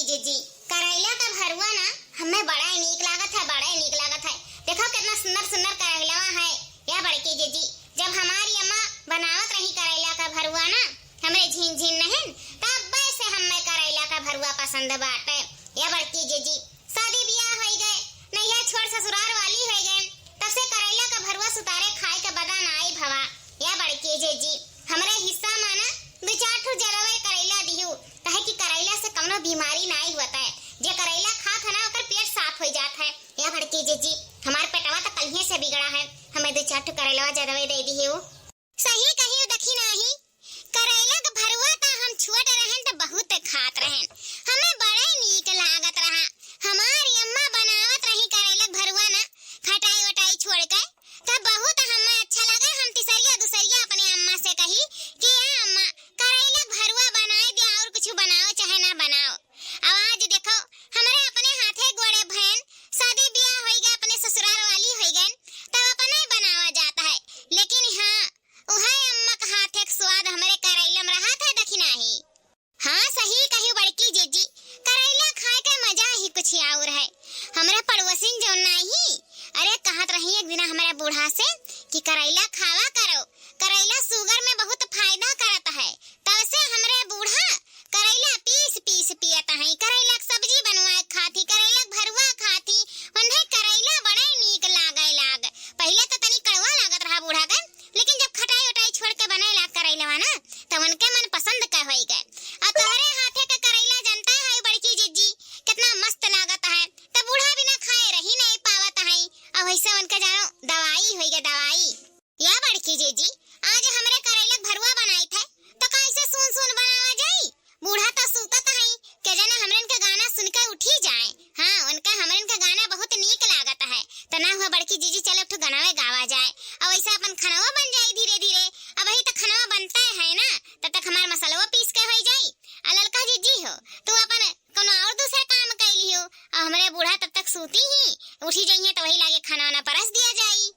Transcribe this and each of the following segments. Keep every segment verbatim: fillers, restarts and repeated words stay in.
जीजी, करैला का भरुआ ना हमें बड़ा ही नीक लागत है, बड़ा ही नीक लागत है। देखो कितना सुंदर सुंदर करैलवा है। या बड़की जीजी, जब हमारी अम्मा बनावत रही करैला का भरुआ ना, हमरे झीन झीन नहिन, तब से हमें करैला का भरुआ पसंद बाटे। या बड़की जीजी, शादी बियाह होई गए, नैहर छोड़ ससुरार वाली होई गए, तब से करैला का भरुआ सुतारे खाए के बदा ना आई भवा। या बड़की जीजी, हमरे हिस्सा में ना दू चार ठो जरवे करैला दिहू, काहे कि करैला से कौनो बीमारी नाई होत है। जे करैला खात है ना, ओकर पेट साफ हो जात है। या बड़की जीजी, हमार पेटवा तो कल्हिए से बिगड़ा है, हमें दू चार ठो करैलवा जरवे दे दिहू। सही कही दखिनाही, करैला के भरुआ त हम छोट रहन त बहुत खात रहन, हमें बड़े नीक लागत रहा। हमारी अम्मा बनावत रही करैला के भरुआ ना, खटाई वटाई छोड़ के, तब बहुत हमें अच्छा लगा। हम तिसरिया दुसरिया अपने अम्मा से कही कि "ए अम्मा, करैला के भरुआ बनाए दे, और कुछ बनाओ चाहे ना बनाओ।" अब आज देखो, हमरे अपने हाथे गोड़े भयन, शादी बियाह होई गए, अपने ससुराल वाली होई गए, तब अपने बनावा जाता है। लेकिन हाँ, उहे अम्मा के हाथे के स्वाद हमरे करैला में रहत है दखिनाही। हाँ, सही कही बड़की जीजी, करैला खाए के मजा ही कुछ और है। हमरा पड़ोसिन जौन नाही, अरे कहत रही एक दिन हमरा बूढ़ा से कि करैला खावा करो, करैला शुगर में बहुत फायदा करत है। तब से हमरे बूढ़ा करैला पीस पीस पियत हैं, करैला के सब्जी बनवा खाती, करैला के भरुआ खाती, उन्हें करैला बड़े नीक लागे लाग। पहिले तो तनी कड़वा लागत रहा बूढ़ा के, लेकिन जब खटाई उटाई छोड़ के बने लाग करैलवा ना, तो उनके मन पसंद के होई गए। और तोहरे हाथे के करैला जनता है बड़की जीजी, कितना मस्त लागत है, तो बूढ़ा बिना खाए रही नहीं पावत है। और वैसे उनके जानो दवाई होई गए, दवाई। या बड़की जीजी, आज हमरे करैला के भरुआ बनाई थे, तो कैसे सून सून बनावा जाई? बूढ़ा तो सूतत है, के जाने हमरन के गाना सुन के उठी जाए। हाँ, उनका हमरन के गाना बहुत नीक लागत है। तो ना हुआ बड़की जीजी, चल एक ठो गनवे गावा जाए, और वैसे अपन खनवा बन जाई धीरे धीरे। अब वही तो खनवा बनता है ना, तब तक हमार मसलवा पीस के होई जाई। आ ललका जीजी हो, तू अपन कोनो और दूसरा काम कर लियो, और हमरे बूढ़ा तब तक सूती ही, उठी जाइए तो वही लागे खाना वाना परस दिया जाई।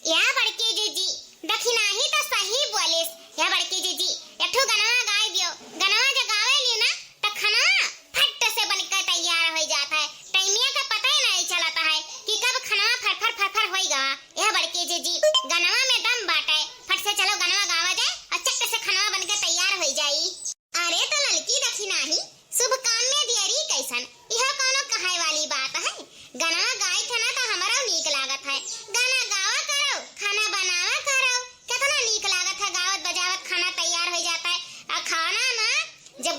या बड़की जीजी, दखिनाही तो सही बोलिस। या बड़की जीजी, एक ठो गनवा गाय दियो। गनवा जो गावे लियो ना, तो खनवा फट से बन के तैयार हो जात है। टाइमिया का पता ही नहीं चलत है कि कब खनवा फरफर फरफर होई गवा। या बड़की जीजी, गनवा में दम बाटे। फट से चलो गनवा गावा जाए और चट से खनवा बन के तैयार हो जाई। अरे तो ललकी दखिनाही, शुभ काम में देरी कैसन? यह कौनो कहाए वाली बात है? गनवा गाइत है ना तो हमरो नीक लागत है। गाना गावा करो, खाना बनावा करो। कितना नीक लागत है गावत बजावत खाना तैयार हो जाता है। और खाना में जो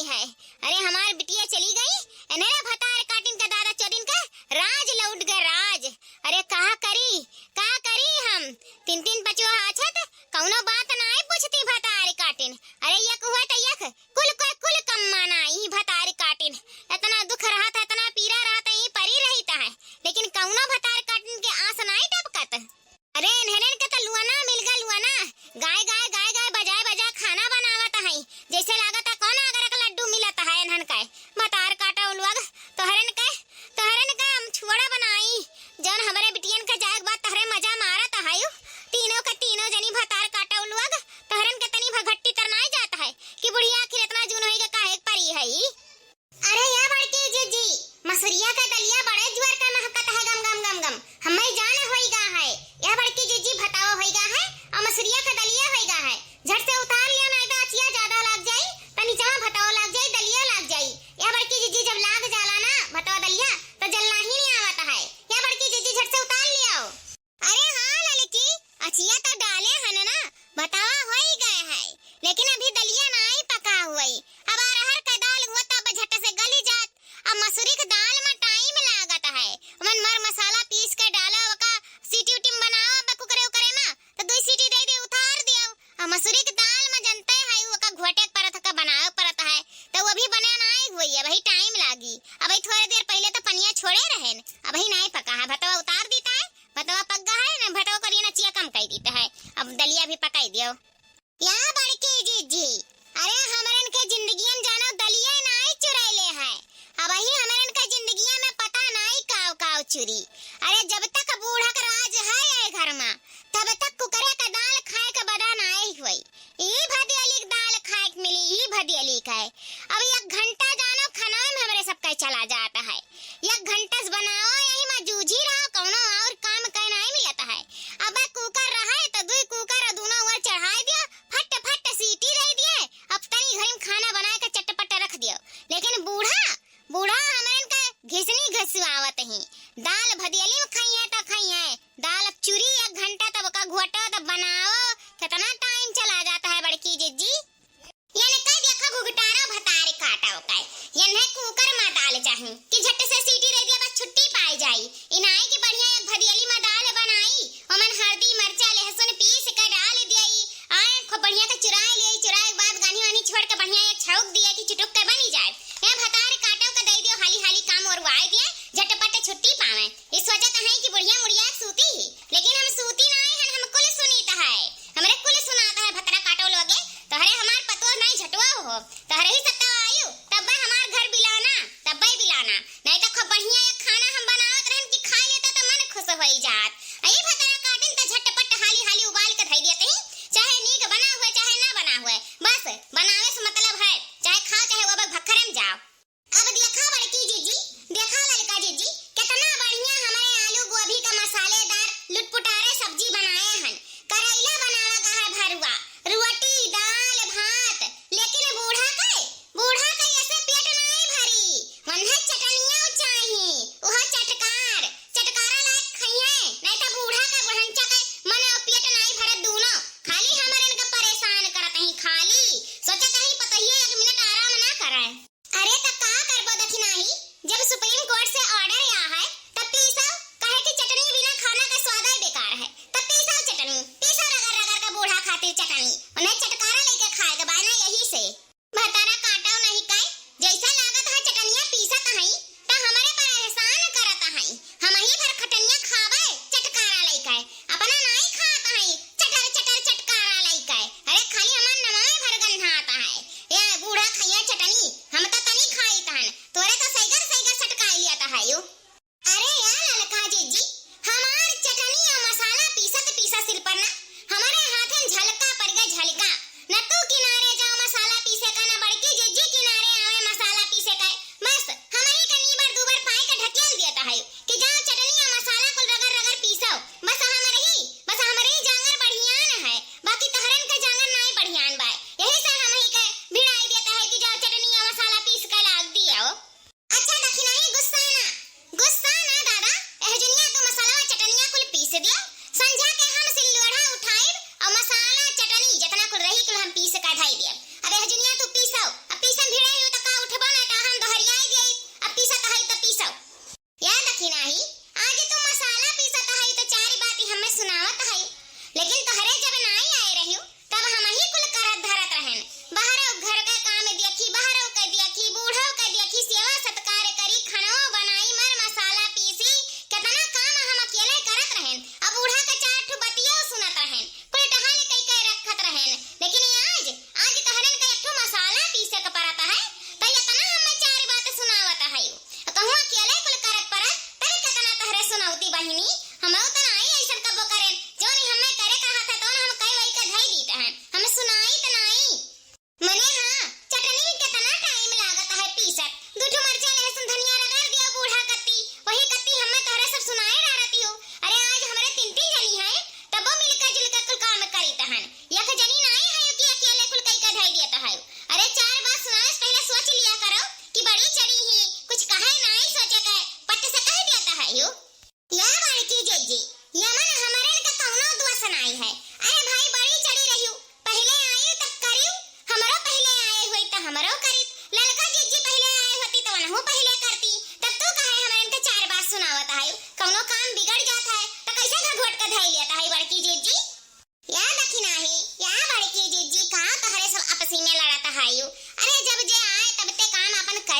है। अरे हमार बिटिया चली गई, एन्हरे भतार काटिन का दादा चोदिन का राज लौट गए राज। अरे का करी, का करी हम? तीन तीन पचवा आछत, कौनो बात नाई पूछती भतार काटिन। अरे यक हुआ त यक, कुल को कुल कम्मा नाई भतार काटिन। इतना दुख रहत है, इतना पीरा रहत है, यहीं परी रहित है, लेकिन कौनो भतार काटिन के आस नाई टपकत। अरे एन्हरन के त लुअना मिल गा लुअना, गाय गाय गाय गाय बजाय बजाय खाना बनावत हई, जैसे लागत है कौन आगरा के लड्डू मिलत है एन्हन के। भतार काटा उलुअग, तोहरन के, तोहरन के हम छुअड़ा बनाई, जौन हमरे बिटियन के जाए के बाद तोहरे मजा मारत हयू, तीनों के तीनों जनी भतार काटा उलुअग, तोहरन के तनी भगट्टी तरनाई जात है कि बुढ़िया आखिर इतना जून होई के काहे के परी है ई? अरे या बड़की जीजी, मसुरिया का दलिया बड़े जुअर का महकत है, गम गम गम गम, हम्मे जान होई गा है। या बड़की जीजी भतावा होई गा है और मसुरिया का दलिया होई गा है, झट से उतार लिया, नहीं तो अचिया ज्यादा लाग जाई, तनी जमा भतावा लाग जाई, दलिया लाग जाई। या बड़की जीजी जब लाग जाला ना भतावा दलिया, तो जलना ही नहीं आवत है। या बड़की जीजी झट से उतार लियाओ। अरे हाँ ललकी, अचिया त डाले हन ना, भतावा होई गए है, लेकिन अभी दलिया नाई पका हुई। अब अरहर का दाल हुआ तब झट से गली जात, अब मसूरी के दाल में टाइम लागत है। ओमन मर मसाला पीस के डाला, ओका सीटी उटी में बनाओ, अब कुकरे उकरे में तो दुई सीटी दे दे, उतार दियो। अब मसूरी के दाल में जनते है, ओका घोटे के परत है, ओका बनावे के परत है, तो वो भी बने नाई हुई, अबही टाइम लागी। अबही थोड़े देर पहले तो पनिया छोड़े रहेन, अबही नाई पका है, भतवा उतार दीता है। भतवा पक गा है ना, भतवा करिए ना, चिया कम कर देता है। अब दलिया भी पकाई दियो। या बड़की जीजी, अरे हमरन के जिंदगियन जानो दलिया नाई चुरैले है। अबही हमरन के जिंदगिया में पता नाई काव काव चुरी। अरे जब तक बूढ़ा का राज है ये घर में, तब तक कुकरे का दाल खाए का बदा नाई हुई। ई भदियली के दाल खाए के मिली, ई भदियली के। अब एक घंटा जानो खाना में हमरे सबका चला जाता है। एक घंटा से बनाओ, यही में जूझी रहो, कौनो और काम के नाई मिलत है। अब कुकर रहे तो दुई कुकर दोनों ओर चढ़ाई दियो, फट फट सीटी दे दिए। अब तनी घड़ी में खाना बनाए के चटपट रख दियो। लेकिन बूढ़ा, बूढ़ा हमरन के घिसनी घिसवावत ही, दाल भदियली में खाइए तो खाइए, दाल अब चुरी एक घंटा तब का घोटो तब बनाओ, कितना टाइम चला जाता है बड़की जीजी। यनका देखा घुघटारो भतार काटा ओकर। यन्हे कुकर मा दाल चाही कि झट से सीटी दे दिया बस छुट्टी पाई जाई। इनाई की बढ़िया एक भदियली मा दाल बनाई, ओमन हरदी, मरचा, लहसुन पीस के डाल दियई। आए खूब बढ़िया के चुराए लियई, चुराए के बाद गानी वानी छोड़ के बढ़िया एक छौंक दिए कि चुटुक के बनी जाए। या भतार काटा ओकर दे दियो, हाली हाली काम ओरवाए दिए, झटपट छुट्टी पावे। ई सोचत है कि बुढ़िया मुड़िया सूती ही, लेकिन हम सूती नाई हन, हम कुल सुनीत है, हमरे कुल सुनात है। भतरा काटो लोगे, तोहरे हमार पतोह नाई झटुआ हो, तोहरे ही सत्ता आयु, तब्बे हमार घर बिलाना, तब्बे बिलाना, नाई तो खूब बढ़िया एक खाना हम बनावत रहन कि खा लेता तो मन खुश होई जात। अई भतरा काटिन तो झटपट हाली हाली उबाल के धई दियत ही, चाहे नीक बना हुए चाहे ना बना हुए, बस बनावे से मतलब है, चाहे खाओ चाहे वो भखरे में जाओ। अब देखा बड़की जीजी, देखा ललका जीजी, कितना बढ़िया हमरे आलू गोभी का मसालेदार लुटपुटारे सब्जी बनाए हन। करैला बनावा का है भरुआ, रोटी, दाल, भात, लेकिन बूढ़ा के, बूढ़ा के ऐसे पेट नाई भरी, वन्हे चटनिया चाही, वह चटकार, चटकारा लायक खइहे, नहीं तो बूढ़ा के बुढ़ंचा के मन और पेट नाई भरत दूनो, खाली हमरन के परेशान करत ही, खाली सोचत ही पतोहिए एक मिनट आराम ना करे। अरे त का करबो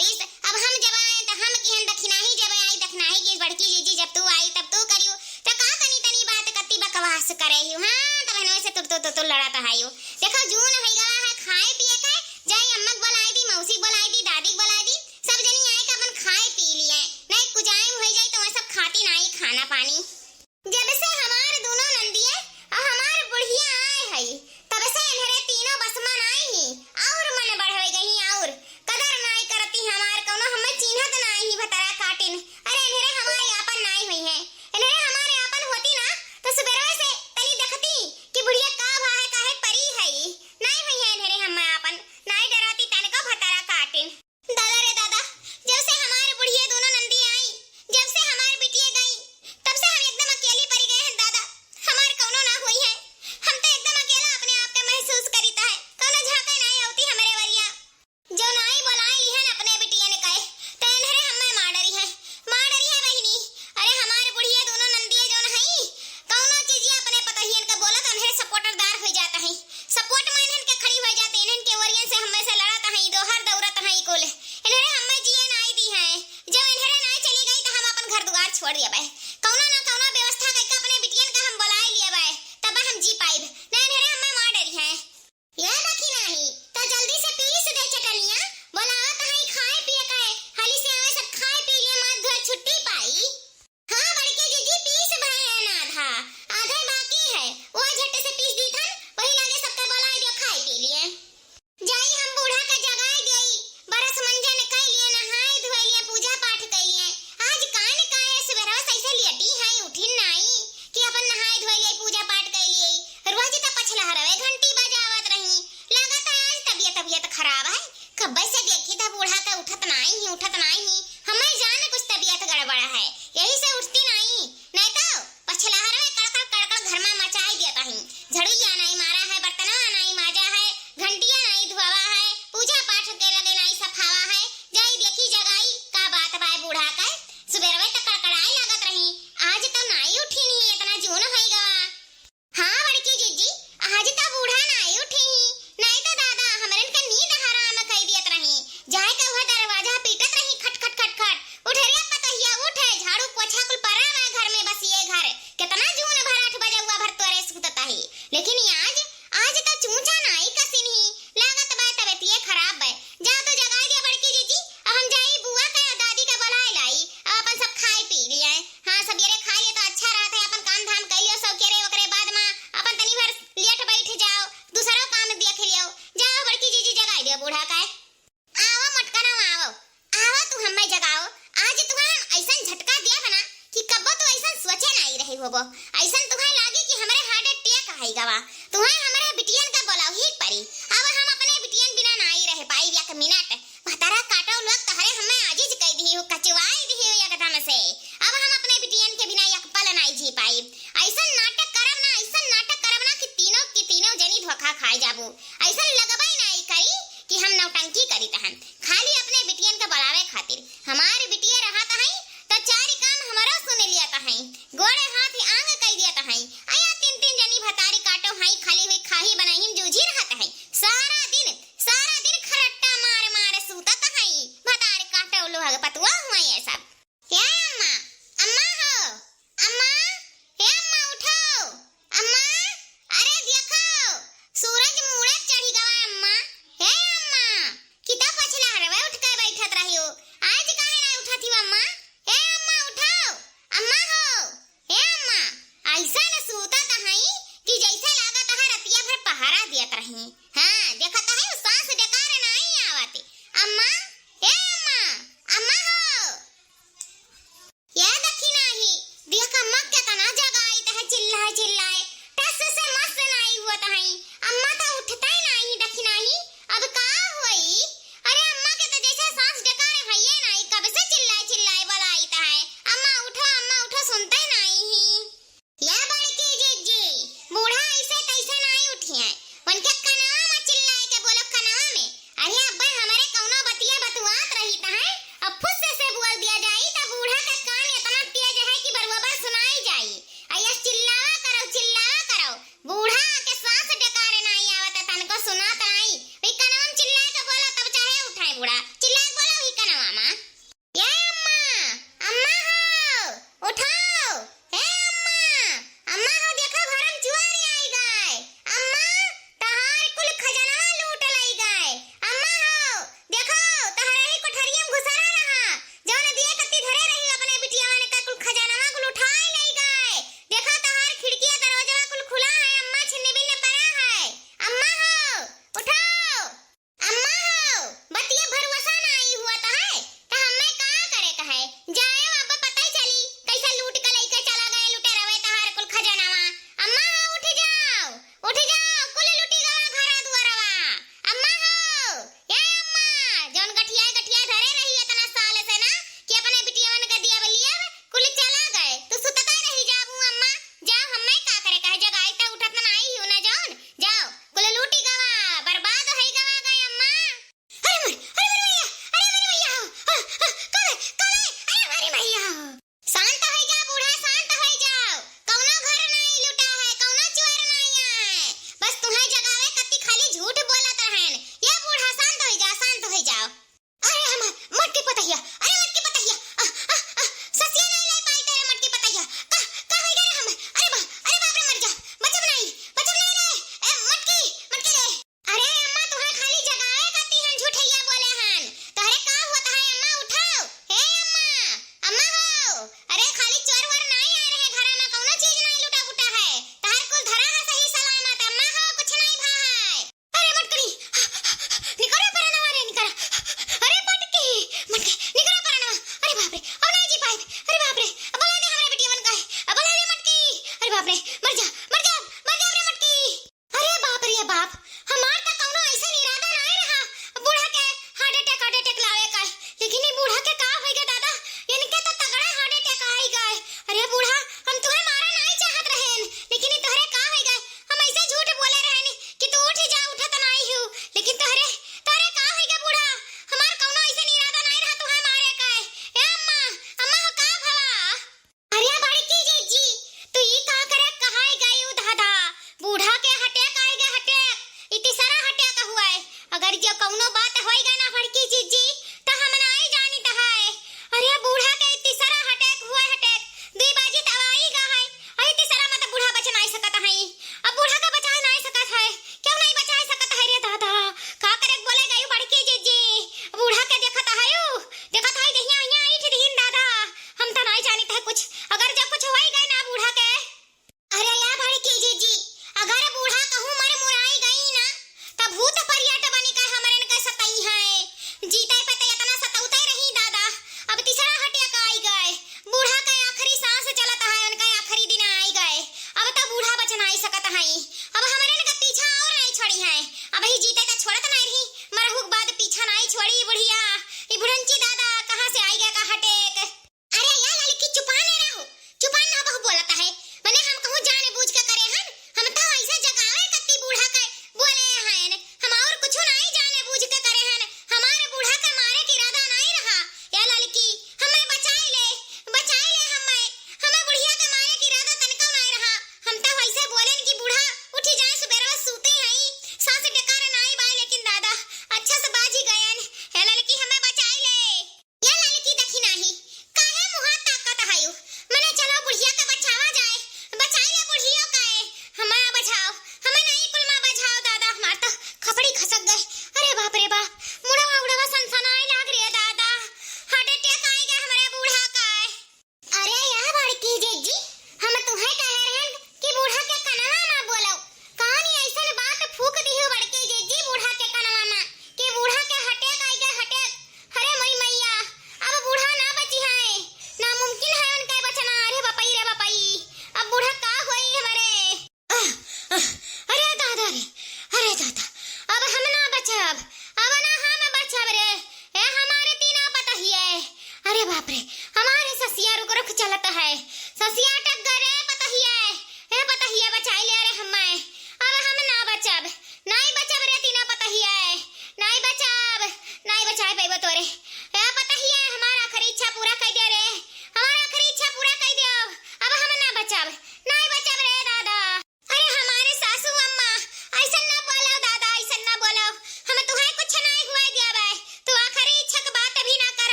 पीस, अब हम जब आए त हम किहन दखिनाही जब आई, दखिनाही की बड़की जीजी जब तू आई तब तू करियो, त का तनी तनी बात कत्ती बकवास करे हियो, हाँ, तब हनवे से तुर तुर तुर तुर लड़त आयो। देखो जून होइ गवा है, खाए पिए के, जाई अम्मा के बोलाई दी, मौसी के बोलाई दी, दादी के बोलाई दी, सब जनी आए के अपन खाए पी लिए, नहीं कुजाइम होइ जाई त वह सब खाती नाई खाना पानी। जब से हमार दुनो नंदिया अउर हमार बुढ़िया आए हई, तब से इन्हरे तीनों बस मा नाई ही, अउर मन बढ़ होइ गई, अउर कदर नाई करती हमार कउनो, हमें चीन्हत नाई ही भतरा काटिन। अरे इन्हरे हमारे आपन नाई हुई है, इन्हरे हमारे आपन होती ना तो सुबेरवे से तनी देखती कि बुढ़िया का भा है, काहे परी हई, नाई हुई है इन्हरे हमें आपन, नाई डराती तनको भतरा काटिन। दादा रे दादा, जब से हमार बुढ़िया दोनों नंदी आई, जब से हमार बिटिया गई, तब से हम एकदम अकेली पड़ी गए हैं दादा। हमार कउनो ना हुई है, हम तो एकदम अकेला अपने आप के महसूस करीता है, कउनो झांके नाई आवती हमरे वरिया। जो नाई बोलाई लिहन अपने बिटिया ने कहे, तो इन्हरे हमें मार डरी है, मार डरी है बहिनी। अरे हमार बुढ़िया दोनों नंदिया जौन हई, कउनो चीजिया अपने पतोहियन के बोलत उन्हरे सपोर्टरदार होइ जात हई, सपोर्ट मा इन्हन के खड़ी होइ जात, इन्हन के ओरियन से हमें से लड़त हई, दोहर दौरत हई कुल। इन्हरे हमें जिए नाई दी है, जब इन्हरे नाई चली गई तो हम अपन घर दुआर छोड़ देबे, कउनो ना कउनो व्यवस्था करके अपने बिटियन का हम बोलाई लेबे, तब हम जी पाइब, ना इन्हरे हमें मार डरी है। ये दखिनाही, तो जल्दी से पीस दे चटनिया, बोलावत हई खाए पिए के, हाली से आवे सब खाए पी लिए, माथ धोए छुट्टी पाई। हाँ बड़की जीजी, पीस भए है ना आधा, आधा बाकी है, वो झट से पीस दीथन, वही लागे सबके बोलाए दियो खाए पी लिए। जाई हम बूढ़ा के जगाए देई, बरस मंजन कई लिए, नहाए धोए लिए, पूजा पाठ कई लिए। आज कान काए सुबेरवा से ऐसे लेटी है, उठिन नाई कि अपन नहाए धोए लिए, पूजा पाठ कई लिए। रोज त पछलहरवे घंटी बजावत रही, लागत है आज तबियत, तबियत खराब है। कब्बे से देखी त बूढ़ा के उठत नाई ही, उठत नाई ही। हमें जान कुछ तबियत गड़बड़ है, यही से उठती नाई, नहीं तो पछलहरवे कड़कड़ कड़कड़ घर मा मचाई देत ही। झड़ुइया नाई मारा है, बर्तनवा नाई माजा है, घंटिया नाई धुआवा है, पूजा पाठ के लगे नाई सफावा है। जाई देखी जगाई का बात बाय बूढ़ा के। सुबेरवे त कड़कड़ाए लागत रही, आज तो नाई उठी नहीं, इतना जून होई गवा। हाँ बड़की जीजी, आज त बूढ़ा नाई उठी ही, नाई त दादा हमरन के नींद हराम कई दियत रही। जाए के वह दरवाजा पीटत रही खट खट खट खट। उठ रे पतोहिया उठ, झाड़ू पोछा कुल परा बा घर में, बस ये घर। कितना जून भर आठ बजे हुआ भर तोरे सुतत ही, लेकिन ये आज, आज त चूचा नाई कसिन ही, लागत बा तबियतिये खराब बा। जा तो जगाई दिया बड़की जीजी, अब हम जाई बुआ के दादी के बुलाए लाई, अब अपन सब खाए पी लिए। हाँ, सबेरे खा लियो तो अच्छा रहत है, अपन काम धाम कर लियो सौकेरे, ओकरे बाद मा अपन तनी भर लेट बैठ जाओ, दूसरो काम देख लियो। जाओ बड़की जीजी जगाई दियो बूढ़ा का। आवो मोटकनवा आवो, आवो तू हम्मे जगाओ। आज तुहां हम ऐसन झटका दिया बना कि कब्बो तू ऐसन सोचे नाई रहे होबो। ऐसन तुहां लागे कि हमरे heart attack आई गवा। तुहां हमरे बिटियन का बोलाओ ही परी। अब हम अपने बिटियन बिना नाई रह पाई एक मिनट। भतरा काटो लोग तहरे हमें आजिज कई दिही हो, कचवाई दिही हो एकदम से। अब हम अपने बिटियन के बिना एक पल नाई जी पाई। ऐसन नाटक करब ना, ऐसन नाटक करब ना कि तीनों की तीनों जनी धोखा खाए जाबू। ऐसन लगबई नाई करी कि हम नौटंकी करी तहन। खाली अपने बिटियन के बोलावे खातिर। हमार बिटिया रहत हई त चारी काम हमरो सुन लियत हई। गोड़े हाथ आंग कई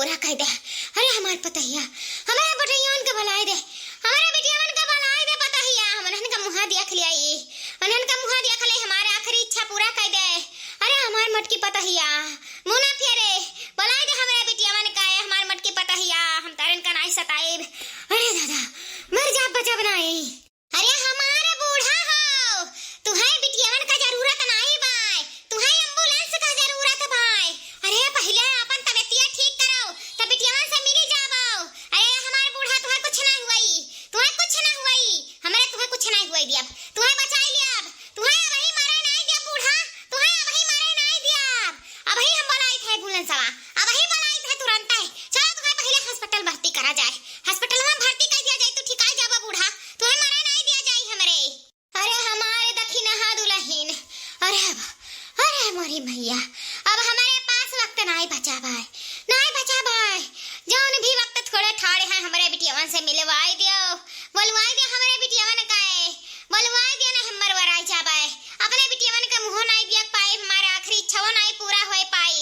पूरा कइ दे। अरे हमार पतहिया, हमरे बिटियवन के बलाइ दे, हमरे बिटियवन के बलाइ दे पतहिया, हम उन्हन का मुँहा देख लियाई, उन्हन का मुँहा देख ले, हमार आखिरी इच्छा पूरा कइ दे। अरे हमार मोटकी पतहिया, मुँह ना फेरे, बलाइ दे हमरे बिटियवन का, ए हमार मोटकी पतहिया, हम तारन का नाई सताइब। अरे दादा, मर जा बचब नाई। अरे हमार बूढ़ा हो, तुहैं बिटियवन का जरूरत नाई बाय, तुहैं ambulance का जरूरत बाय। अरे पहिले आपन तबियतिया ठीक करो, तब बिटियवन से मिली जाबो। अरे हमार बूढ़ा, तुहैं कुछ ना हुई, तुहैं कुछ ना हुई, हमरे तुहैं कुछ ना हुई दियब, तुहैं बचाई लियब, तुहैं अबही मरे नाई दियब बूढ़ा, तुहैं अबही मरे नाई दियब। अबही हम बलाइत है ambulance वा, अबही बलाइत है तुरंत है। चलो तुहैं पहिले hospital भर्ती करा जाए, hospital में भर्ती कइ दिया जाए, तू ठिकाई जाबा बूढ़ा, तुहैं मरे नाई दिया जाए हमरे। अरे हमार दखिनहा दुलहिन, अरे अब, अरे मोरी मैया, अब हमरे पास वक्त नाई बचा बाय, नाई बचा बाय। जौन भी वक्त थोड़े ठाड़े हैं, हमरे बिटियवन से मिलवाई दियो, बोलवाई दियो हमरे बिटियवन का, बोलवाई दियो ना, हम मरवराई जाबे। अपने बिटियवन का मुँहो नाई देख पाइब, हमार आखिरी इच्छाओ नाई पूरा होइ पाई।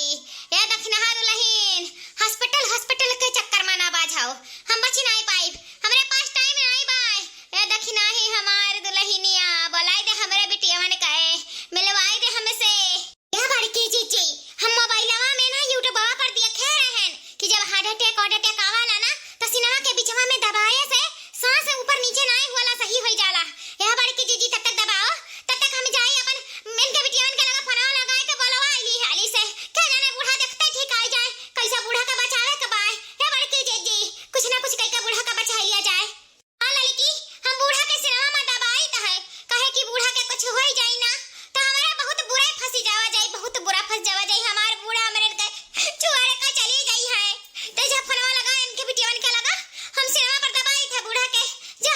ए दखिनहा दुलहिन, hospital, hospital के चक्कर में ना बाझाओ, हम बची नाई पाइब, हमरे पास time नाई बाय। ए दखिनही हमार दुलहिनिया, बोलाइ दे हमरे बिटियवन का, मिलवाइ दे हमसे। ए बड़की जीजी, हम मोबाइलवा में ना YouTubeवा पर देखे रहन कि जब heart attack, heart attack आवाला ना, तो सीनवा के बिचवा में दबाए से सांस ऊपर नीचे नाई होला, सही होइ जाला। ए बड़की जीजी, तब तक दबाओ, तब तक हम जाई अपन इनके बिटियवन के लगे फोनवा लगाए के बोलवाई ली हाली से। का जाने बूढ़ा देखते ठीक आइ जाए, कैसे बूढ़ा का बचावे के बाय। ए बड़की जीजी, कुछ ना कुछ कइके बूढ़ा का बचाइ लिया जाए। हाँ ललकी, हम बूढ़ा के सिरवा में दबाइत है, काहे कि बूढ़ा के कुछ होइ जाई ना, तो हमरा बहुत बुरा फंसी जावा जाई, बहुत बुरा फंस जावा जाई। हमार बूढ़ा हमरे के छोड़ के चली गई है। ते जा फोनवा लगा, इनके बिटियवन के लगा, हम सिरवा पर दबाइत है बूढ़ा के। जा,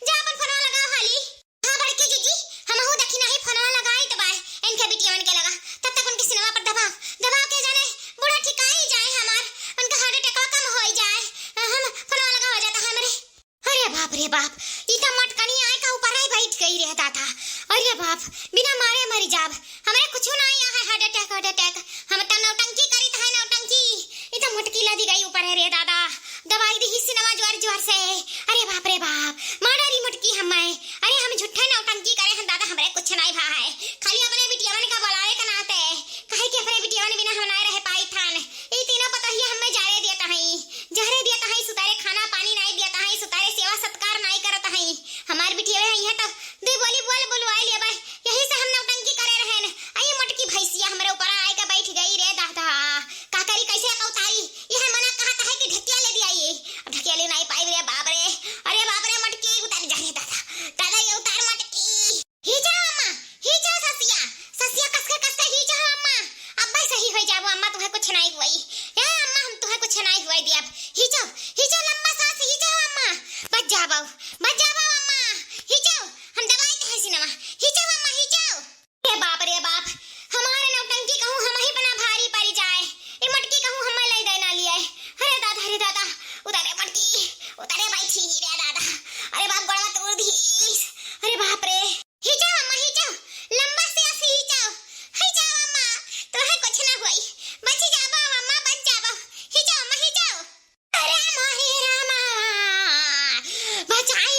जा अपन फोनवा लगा हाली। हाँ बड़की जीजी, हमहू दखिनही फोनवा लगाइत बाय, इनके बिटियवन के लगा, तब तक उनके सिरवा पर दबाओ, दबाओ के जाने बूढ़ा ठिकाई जाए हमार, उनका heart attackवा कम होइ जाए, हम फोनवा लगा हो जाता हमरे। अरे बाप रे बाप, ई त मटकनी आए का ऊपर ही बैठ गई रे दादा। अरे बाप, बिना मारे मरी जाब। हमरे कुछ ना आया है heart attack, heart attack। हम त नौटंकी करीत है, नौटंकी। ई त मटकी लदी गई ऊपर है रे दादा। दबाई दी हिस्सी नवा जोर जोर से। अरे बाप रे बाप, मारा री मटकी हमें। अरे हम झूठे नौटंकी करे हैं दादा, हमरे कुछ नहीं भा है। खाली अपने बिटियावन का बोलावे का नाते, काहे कि अपने बिटियावन बिना हम नाय रह पाई थान। ई तीनों पतोहिया हमें जारे दिया तहई, जहरे दिया तहई, सुतारे खाना पानी नाई दिया तहई, सुतारे सेवा सत्कार नाई करत हई। हमार बिटियावे हई है तो दुई बोली बोल बुलवाई लेबे, यही से हम नौटंकी करे रहन। आई मोटकी भैंसिया हमरे ऊपर आए के बैठ गई रे दादा, का करी कैसे अकौताई? यह मना कहत है कि ढकिया ले दिया ये, अब ढकिया ले नाई पाई रे बाप रे। अरे बाप रे मोटकी उतार जा रे दादा, दादा ये उतार मोटकी। ही जाओ अम्मा, ही जाओ ससिया, ससिया कसके कसके ही जाओ अम्मा, अब्बे सही होई जाबो अम्मा, तुहे कुछ नाई हुई। ए अम्मा हम तुहे कुछ नाई हुई दियब। ही जाओ, ही जाओ लंबा सांस ही जाओ अम्मा, बच जाबो, बच जाबो अम्मा, ही जाओ, हम दवाई कहे सिनवा, ही जाओ अम्मा, ही जाओ। ए बाप रे बाप, हमारे नौटंकी कहूँ हम ही बना भारी पड़ जाए, ए मटकी कहूँ हम ले दे ना लिए। अरे दादा रे दादा, उतारे मटकी, उतारे बैठी रे दादा, अरे बाप गोड़वा तोड़ दीस, अरे बाप रे। ही जाओ अम्मा, ही जाओ, लंबा से ऐसे ही जाओ, ही जाओ अम्मा, तोहे कुछ ना होई, बच जाबो अम्मा, बच जाबो, ही जाओ अम्मा, ही जाओ। अरे मोहे रामा, बचाई